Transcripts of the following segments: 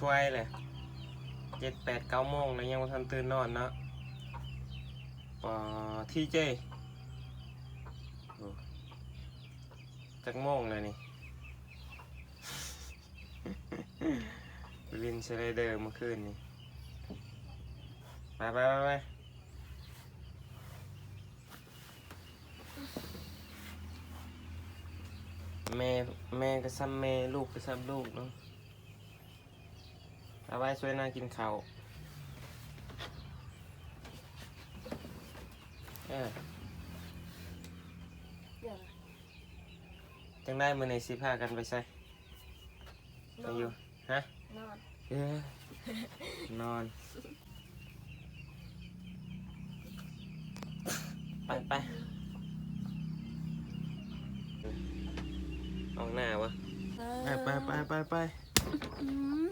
ໄວແຫຼະ ເຈັດ ແປດ ເກົ້າໂມງແລ້ວ ຍັງບໍ່ທັນຕື່ນນອນເນາະ. ປາ ທີເຈ ໂອ້ ຈັກໂມງແລ້ວນີ້? ໄປຫຼິ້ນສະໄລເດີມື້ຄືນນີ້. ໄປ ໄປ ໄປ ໄປ. ແມ່ ແມ່ກໍສ່ຳແມ່ ລູກກໍສ່ຳລູກເນາະ. ເອົາໄວ້ຊ່ວຍນາກິນເຂົ້າ. ເອີ ຈັ່ງໃດມື້ນີ້ຊິພາກັນໄປໃສ? ນອນ ໄປຢູ່ ຮະ? ນອນ ເອີ ນອນ. ໄປ ໄປ ອອກໜ້າວະ. ເອີ ໄປ ໄປ ໄປ ໄປ ໄປ. ອືມ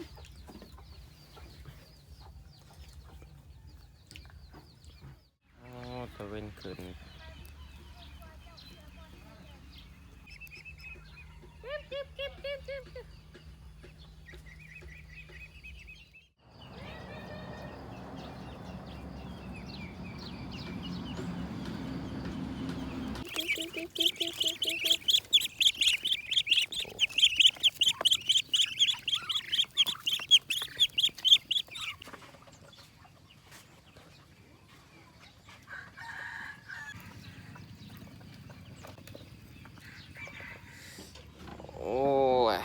ອໍ ຕາເວັນຂຶ້ນ. ໂອ້ຍ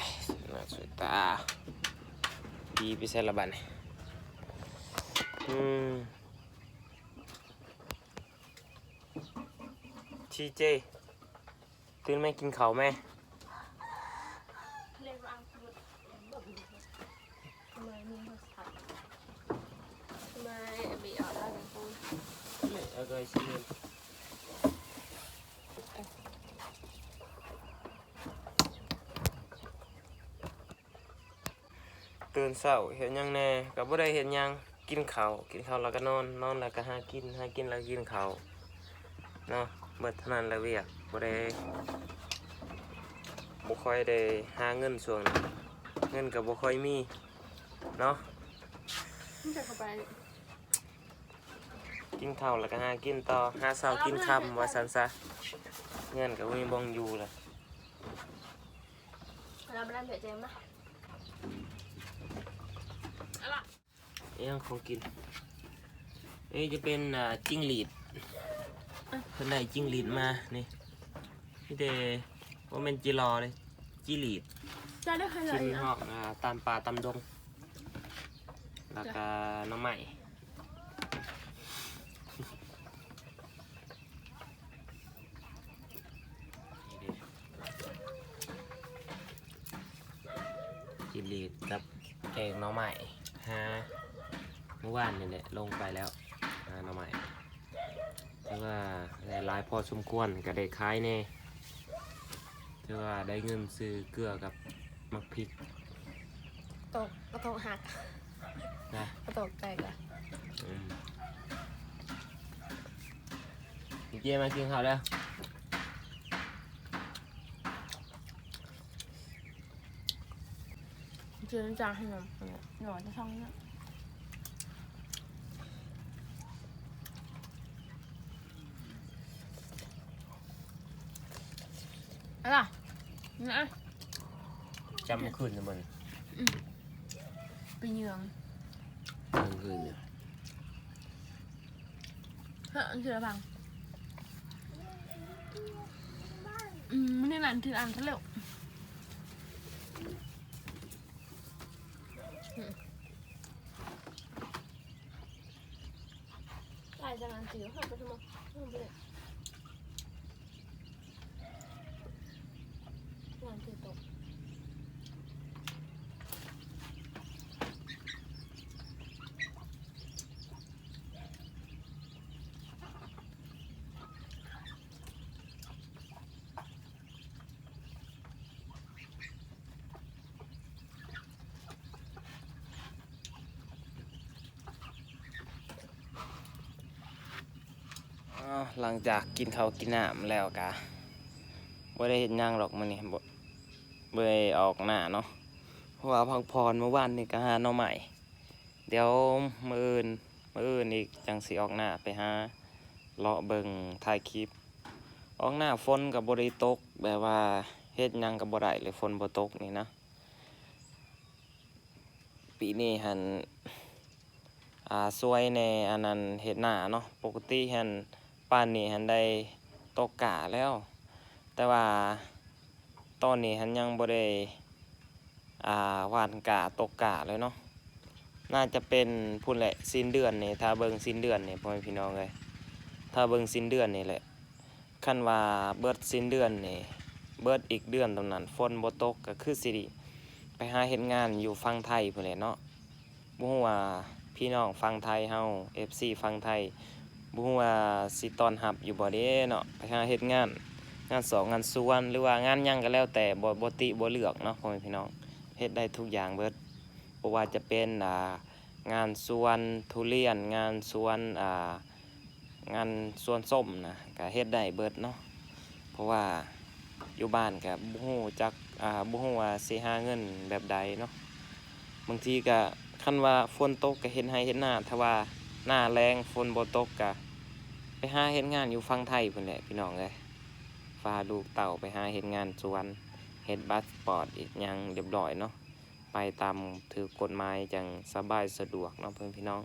ໜ້າສວຍຕາ ດີໄປໃສລະບາດນີ້? ອືມ ທີເຈ ຕື່ນແມ່ ກິນເຂົ້າແມ່. ຕື່ນເຊົ້າເຮັດຫຍັງແດ່? ກໍບໍ່ໄດ້ເຮັດຫຍັງ. ກິນເຂົ້າ ກິນເຂົ້າແລ້ວກໍນອນ ນອນແລ້ວກໍຫາກິນ ຫາກິນແລ້ວກິນເຂົ້າເນາະ. ເບິດເທົ່ານັ້ນແຫຼະວຽກ ບໍ່ໄດ້ ບໍ່ຄ່ອຍໄດ້ຫາເງິນຊ່ວງນີ້ ເງິນກໍບໍ່ຄ່ອຍມີເນາະ. ກິນເຂົ້າແລ້ວກໍຫາກິນຕໍ່ ຫາເຊົ້າກິນຄ່ຳວ່າຊັ້ນຊະ. ເຮືອນກໍບໍ່ມີບ່ອນຢູ່ລະ. ເອົາລະ ມານຳເດ ເຈມມາ. ອີ່ຫຍັງຂອງກິນ? ນີ້ຈະເປັນ ອ່າ ຈິງຫຼີດ ເພິ່ນໄດ້ຈິງຫຼີດມານີ້. ມີແຕ່ ບໍ່ແມ່ນຈິລໍເດ້ ຈິງຫຼີດ ກິນຮອກ ອ່າ ຕາມປ່າຕາມດົງ ແລ້ວກະໜໍ່ໄມ້. ຈິງຫຼີດກັບແກງໜໍ່ໄມ້ ຫາມື້ວານນີ້ແຫຼະ ລົງໄປແລ້ວ ຫາໜໍ່ໄມ້ ຖືວ່າໄດ້ຫຼາຍພໍສົມຄວນ ກໍໄດ້ຂາຍແດ່ ຖືວ່າໄດ້ເງິນຊື້ເກືອກັບໝາກພິກ. ໂຕກ ກໍໂຕກຫັກ ນະ ກໍໂຕກແຕກລະ. ອືມ ເຈມາກິນເຂົ້າແລ້ວ. ເຈຈາງໃຫ້ນຳ ໜໍ່ຈະຊ່ອງນີ້. ເອົາລະ ນະ ຈຳຄືນນະມັນ ອືມ ໄປເຍືອງ ຈຳຄືນຢູ່. ເຮີ້ຍ ເຊື່ອຟັງ ອືມ ມື້ນີ້ນັ້ນຖືອັນຊະແລ້ວ. ອືມ ຫຼາຍຈາກນັ້ນຕິ ເຮົາໄປທຳໄມ ເຮົາບໍ່ໄດ້ ງານຖືຕົກ. ອ່າ ຫຼັງຈາກກິນເຂົ້າກິນນ້ຳແລ້ວກະບໍ່ໄດ້ເຮັດຫຍັງດອກມື້ນີ້ ບໍ່ ບໍ່ໄດ້ອອກໜ້າເນາະ ເພາະ ວ່າພັກຜ່ອນ ມື້ວານນີ້ກໍຫາໜໍ່ໄມ້ ດຽວມື້ອື່ນ ມື້ອື່ນອີກຈັ່ງຊິອອກໜ້າໄປຫາເລາະເບິ່ງ ຖ່າຍຄລິບ. ອອກໜ້າຝົນກໍບໍ່ໄດ້ຕົກ ແບບວ່າເຮັດຫຍັງກໍບໍ່ໄດ້ເລີຍ ຝົນບໍ່ຕົກນີ້ນະ. ປີນີ້ຫັ້ນ ອ່າ ສວຍແດ່ ອັນນັ້ນ ເຮັດໜ້າເນາະ. ປົກກະຕິຫັ້ນ ປານນີ້ຫັ້ນໄດ້ຕົກກ້າແລ້ວ ແຕ່ວ່າຕອນນີ້ຫັ້ນຍັງບໍ່ໄດ້ ອ່າ ຫວ່ານກ້າ ຕົກກ້າເລີຍເນາະ. ໜ້າຈະເປັນພຸ້ນແຫຼະ ສິ້ນເດືອນນີ້ ຖ້າເບິ່ງສິ້ນເດືອນນີ້ ພໍ່ແມ່ພີ່ນ້ອງເອີຍ ຖ້າເບິ່ງສິ້ນເດືອນນີ້ແຫຼະ. ຄັນວ່າເບິດສິ້ນເດືອນນີ້ ເບິດອີກເດືອນຕອນນັ້ນ ຝົນບໍ່ຕົກ ກໍຄືຊິໄປຫາເຮັດງານຢູ່ຝັ່ງໄທພຸ້ນແຫຼະເນາະ. ບໍ່ຮູ້ວ່າພີ່ນ້ອງຝັ່ງໄທເຮົາ ເອັຟຊີຝັ່ງໄທ ບໍ່ຮູ້ວ່າຊິຕ້ອນຮັບຢູ່ບໍ່ເດ້ເນາະ. ໄປຫາເຮັດງານ ງານຊອກງານສວນ ຫຼືວ່າງານຫຍັງກໍແລ້ວແຕ່ ບໍ່ ບໍ່ຕິບໍ່ເລືອກເນາະ ພໍ່ແມ່ພີ່ນ້ອງ ເຮັດໄດ້ທຸກຢ່າງເບິດ. ບໍ່ວ່າຈະເປັນ ອ່າ ງານສວນທຸລຽນ ງານສວນ ອ່າ ງານສວນສົ້ມນະ ກະເຮັດໄດ້ເບິດເນາະ. ເພາະວ່າຢູ່ບ້ານກະບໍ່ຮູ້ຈັກ ອ່າ ບໍ່ຮູ້ວ່າຊິຫາເງິນແບບໃດເນາະ. ບາງທີກະ ຄັນວ່າຝົນຕົກກະເຮັດໄຮ່ເຮັດນາ ຖ້າວ່າໜ້າແລ້ງຝົນບໍ່ຕົກກະໄປຫາເຮັດງານຢູ່ຝັ່ງໄທພຸ້ນແຫຼະ ພີ່ນ້ອງເອີຍ. ພາລູກເຕົ້າໄປຫາເຮັດງານສວນ ເຮັດບາສປອດ ເຮັດຫຍັງຮຽບຮ້ອຍເນາະ. ໄປຕາມຖືກກົດໝາຍຈັ່ງສະບາຍສະດວກເນາະ ເພື່ອນພີ່ນ້ອງ.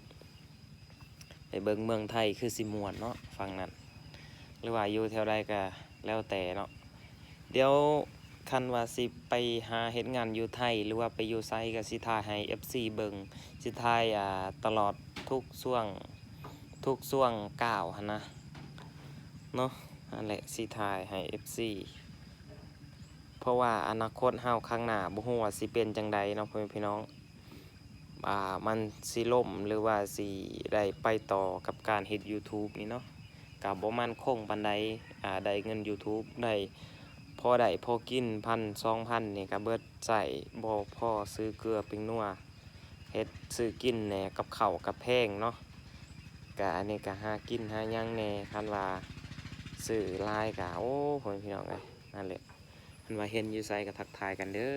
ໄປເບິ່ງເມືອງໄທຄືຊິມ່ວນເນາະ ຝັ່ງນັ້ນ ຫຼືວ່າຢູ່ແຖວໃດກໍແລ້ວແຕ່ເນາະ. ດຽວຄັນວ່າຊິໄປຫາເຮັດງານຢູ່ໄທ ຫຼືວ່າໄປຢູ່ໃສ ກໍຊິຖ່າຍໃຫ້ເອັຟຊີເບິ່ງ ຊິຖ່າຍ ອ່າ ຕະຫຼອດທຸກຊ່ວງ ທຸກຊ່ວງກ້າວຫັ້ນນະເນາະ. ຫັ້ນແຫຼະ ຊິຖ່າຍໃຫ້ເອັຟຊີ ເພາະວ່າອະນາຄົດເຮົາຂ້າງໜ້າບໍ່ຮູ້ວ່າຊິເປັນຈັ່ງໃດເນາະ ພໍ່ແມ່ພີ່ນ້ອງ ອ່າ ມັນຊິລົ້ມ ຫຼືວ່າຊິໄດ້ໄປຕໍ່ກັບການເຮັດຢູທູບນີ້ເນາະ ກໍບໍ່ໝັ້ນຄົງປານໃດ. ອ່າ ໄດ້ເງິນຢູທູບ ໄດ້ພໍໄດ້ພໍກິນ ພັນສອງພັນນີ້ກໍເບິດໃຊ້ ບໍ່ພໍຊື້ເກືອແປ້ງນົວ ເຮັດຊື້ກິນແດ່ ກັບເຂົ້າກັບແພງເນາະ. ກະອັນນີ້ກະຫາກິນຫາຫຍັງແດ່ ຄັນວ່າຊື້ຫຼາຍກະ ໂອ້ ພໍ່ແມ່ພີ່ນ້ອງເອີຍ ນັ້ນແຫຼະ. ຄັນວ່າເຫັນຢູ່ໃສກໍທັກທາຍກັນເດີ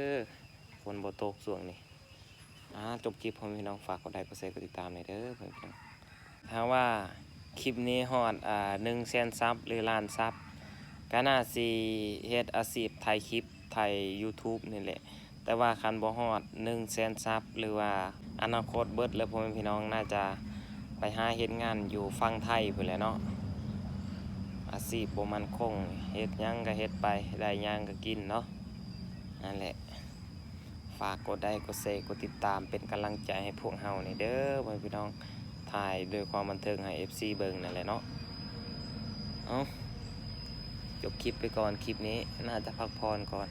ຝົນບໍ່ຕົກຊ່ວງນີ້. ອ່າ ຈົບຄລິບ ພໍ່ແມ່ພີ່ນ້ອງ ຝາກກົດໄລ ກົດແຊ ກົດຕິດຕາມແດ່ເດີ ພໍ່ແມ່ພີ່ນ້ອງ. ຖ້າວ່າຄລິບນີ້ຮອດ ອ່າ ໜຶ່ງແສນຊັບ ຫຼື ລ້ານຊັບ ກໍໜ້າຊິເຮັດອາຊີບຖ່າຍຄລິບ ຖ່າຍຢູທູບນີ້ແຫຼະ. ແຕ່ວ່າຄັນບໍ່ຮອດໜຶ່ງແສນຊັບ ຫຼືວ່າອະນາຄົດເບິດແລ້ວ ພໍ່ແມ່ພີ່ນ້ອງ ໜ້າຈະໄປຫາເຮັດງານຢູ່ຝັ່ງໄທພຸ້ນແຫຼະເນາະ. ອາຊີບບໍ່ໝັ້ນຄົງ ເຮັດຫຍັງກໍເຮັດໄປ ໄດ້ຫຍັງກໍກິນເນາະ. ນັ້ນແຫຼະ ຝາກກົດໄລ ກົດແຊ ກົດຕິດຕາມ ເປັນກຳລັງໃຈໃຫ້ພວກເຮົາແດ່ເດີ ພໍ່ແມ່ພີ່ນ້ອງ. ຖ່າຍດ້ວຍຄວາມບັນເທີງໃຫ້ເອັຟຊີເບິ່ງນັ້ນແຫຼະເນາະ. ເອົ້າ ຈົບຄລິບໄປກ່ອນ ຄລິບນີ້ໜ້າຈະພັກຜ່ອນກ່ອນ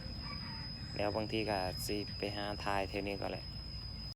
ແລ້ວບາງທີກໍຊິໄປຫາຖ່າຍແຖວນີ້ກ່ອນແຫຼະ.